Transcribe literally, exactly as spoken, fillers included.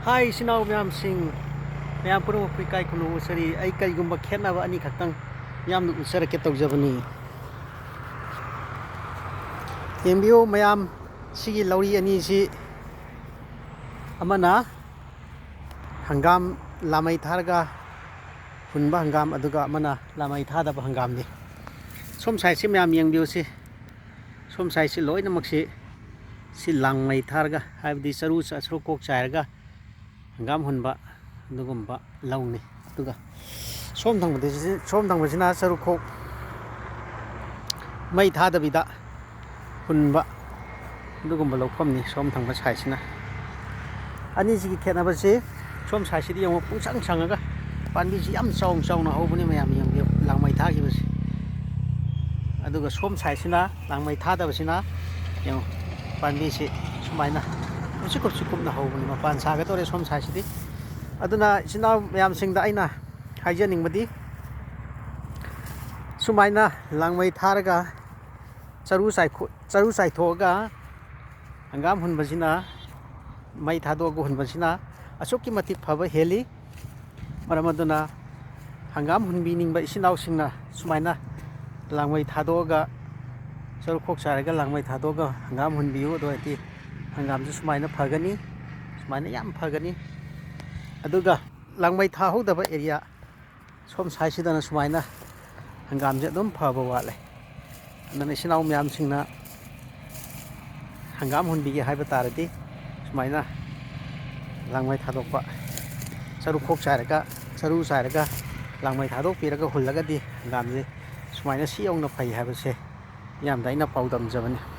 ꯍꯥꯏ, ꯏꯆꯤꯟ ꯏꯅꯥꯎ ꯃꯌꯥꯝꯁꯤꯡ, ꯃꯌꯥꯝ ꯄꯨꯝꯅꯃꯛꯄꯨ ꯏꯀꯥꯏ ꯈꯨꯝꯅꯕ ꯎꯠꯆꯔꯤ꯫ ꯑꯩ ꯀꯔꯤꯒꯨꯝꯕ ꯈꯦꯠꯅꯕ ꯑꯅꯤꯈꯛꯇꯪ ꯃꯤꯌꯥꯝꯗ ꯎꯠꯆꯔꯛꯀꯦ ꯇꯧꯖꯕꯅꯤ꯫ ꯌꯦꯡꯕꯤꯌꯨ ꯃꯌꯥꯝ, ꯁꯤꯒꯤ ꯂꯧꯔꯤ ꯑꯅꯤꯁꯤ, ꯑꯃꯅ ꯍꯪꯒꯥꯝ ꯂꯥꯃꯩ ꯊꯥꯔꯒ ꯍꯨꯟꯕ ꯍꯪꯒꯥꯝ, ꯑꯗꯨꯒ ꯑꯃꯅ ꯂꯥꯃꯩ ꯊꯥꯗꯕ ꯍꯪꯒꯥꯝꯅꯤ꯫ ꯁꯣꯝ ꯁꯥꯏꯠꯁꯤ ꯃꯌꯥꯝ ꯌꯦꯡꯕꯤꯌꯨ꯫ ꯁꯤ ꯁꯣꯝ ꯁꯥꯏꯠꯁꯤ ꯂꯣꯏꯅꯃꯛꯁꯤ, ꯁꯤ ꯂꯥꯡꯃꯩ ꯊꯥꯔꯒ, ꯍꯥꯏꯕꯗꯤ ꯆꯔꯨ ꯆ-, ꯆꯔꯨꯈꯣꯛ ꯆꯥꯏꯔꯒ ꯍꯪꯒꯥꯝ ꯍꯨꯟꯕ ꯑꯗꯨꯒꯨꯝꯕ ꯂꯧꯅꯤ꯫ ꯑꯗꯨꯒ ꯁꯣꯝ ꯊꯪꯕꯗ, ꯁꯣꯝ ꯊꯪꯕꯁꯤꯅ ꯆꯔꯨꯈꯣꯛ ꯃꯩ ꯊꯥꯗꯕꯤꯗ ꯍꯨꯟꯕ ꯑꯗꯨꯒꯨꯝꯕ ꯂꯧꯐꯝꯅꯤ꯫ ꯁꯣꯝ ꯊꯪꯕ ꯁꯥꯏꯠꯁꯤꯅ, ꯑꯅꯤꯁꯤꯒꯤ ꯈꯦꯠꯅꯕꯁꯤ, ꯁꯣꯝ ꯁꯥꯏꯠꯁꯤꯗꯤ ꯌꯦꯡꯉꯨ, ꯄꯨꯡꯁꯪ ꯁꯪꯉꯒ ꯄꯥꯝꯕꯤꯁꯤ ꯌꯥꯝ ꯆꯥꯎꯅ ꯆꯥꯎꯅ ꯍꯧꯕꯅꯤ꯫ ꯃꯌꯥꯝ ꯌꯦꯡꯕꯤꯌꯨ, ꯂꯥꯡꯃꯩ ꯊꯥꯈꯤꯕꯁꯤ꯫ ꯑꯗꯨꯒ ꯁꯣꯝ ꯁꯥꯏꯠꯁꯤꯅ, ꯂꯥꯡꯃꯩ ꯊꯥꯗꯕꯁꯤꯅ, ꯌꯦꯡꯉꯨ, ꯄꯥꯝꯕꯤꯁꯤ ꯁꯨꯃꯥꯏꯅ ꯀꯨꯞꯁꯤ ꯀꯨꯞꯁꯤ ꯀꯨꯞꯅ ꯍꯧꯕꯅꯤ꯫ ꯃꯄꯥꯟ ꯁꯥꯒꯗꯧꯔꯦ ꯁꯣꯝ ꯁꯥꯏꯠꯁꯤꯗꯤ꯫ ꯑꯗꯨꯅ ꯏꯆꯤꯟ ꯏꯅꯥꯎ ꯃꯌꯥꯝꯁꯤꯡꯗ ꯑꯩꯅ ꯍꯥꯏꯖꯅꯤꯡꯕꯗꯤ, ꯁꯨꯃꯥꯏꯅ ꯂꯥꯡꯃꯩ ꯊꯥꯔꯒ ꯆꯔꯨ ꯆꯥꯏꯈꯣ-, ꯆꯔꯨ ꯆꯥꯏꯊꯣꯛꯑꯒ ꯍꯪꯒꯥꯝ ꯍꯨꯟꯕꯁꯤꯅ, ꯃꯩ ꯊꯥꯗꯣꯛꯑꯒ ꯍꯨꯟꯕꯁꯤꯅ ꯑꯁꯨꯛꯀꯤ ꯃꯇꯤꯛ ꯐꯕ ꯍꯦꯜꯂꯤ꯫ ꯃꯔꯝ ꯑꯗꯨꯅ ꯍꯪꯒꯥꯝ ꯍꯨꯟꯕꯤꯅꯤꯡꯕ ꯏꯆꯤꯟ ꯏꯅꯥꯎꯁꯤꯡꯅ ꯁꯨꯃꯥꯏꯅ ꯂꯥꯡꯃꯩ ꯊꯥꯗꯣꯛꯑꯒ, ꯆꯔꯨꯈꯣꯛ ꯆꯥꯏꯔꯒ ꯂꯥꯡꯃꯩ ꯊꯥꯗꯣꯛꯑꯒ ꯍꯪꯒꯥꯝ ꯍꯨꯟꯕꯤꯌꯨ꯫ ꯑꯗꯨ ꯑꯣꯏꯔꯗꯤ ꯍꯪꯒꯥꯝꯁꯨ ꯁꯨꯃꯥꯏꯅ ꯐꯒꯅꯤ, ꯁꯨꯃꯥꯏꯅ ꯌꯥꯝ ꯐꯒꯅꯤ꯫ ꯑꯗꯨꯒ ꯂꯥꯡꯃꯩ ꯊꯥꯍꯧꯗꯕ ꯑꯦꯔꯤꯌꯥ, ꯁꯣꯝ ꯁꯥꯏꯠꯁꯤꯗꯅ ꯁꯨꯃꯥꯏꯅ ꯍꯪꯒꯥꯝꯁꯦ ꯑꯗꯨꯝ ꯐꯕ ꯋꯥꯠꯂꯦ꯫ ꯑꯗꯨꯅ ꯏꯆꯤꯟ ꯏꯅꯥꯎ ꯃꯌꯥꯝꯁꯤꯡꯅ ꯍꯪꯒꯥꯝ ꯍꯨꯟꯕꯤꯒꯦ ꯍꯥꯏꯕ ꯇꯥꯔꯗꯤ, ꯁꯨꯃꯥꯏꯅ ꯂꯥꯡꯃꯩ ꯊꯥꯗꯣꯛꯄ, ꯆꯔꯨꯈꯣꯛ ꯆꯥꯏꯔꯒ, ꯆꯔꯨ ꯆꯥꯏꯔꯒ ꯂꯥꯡꯃꯩ ꯊꯥꯗꯣꯛꯄꯤꯔꯒ ꯍꯨꯜꯂꯒꯗꯤ ꯍꯪꯒꯥꯝꯁꯦ ꯁꯨꯃꯥꯏꯅ ꯁꯤ ꯌꯧꯅ ꯐꯩ ꯍꯥꯏꯕꯁꯦ ꯃꯤꯌꯥꯝꯗ ꯑꯩꯅ ꯄꯥꯎꯗꯝꯖꯕꯅꯤ꯫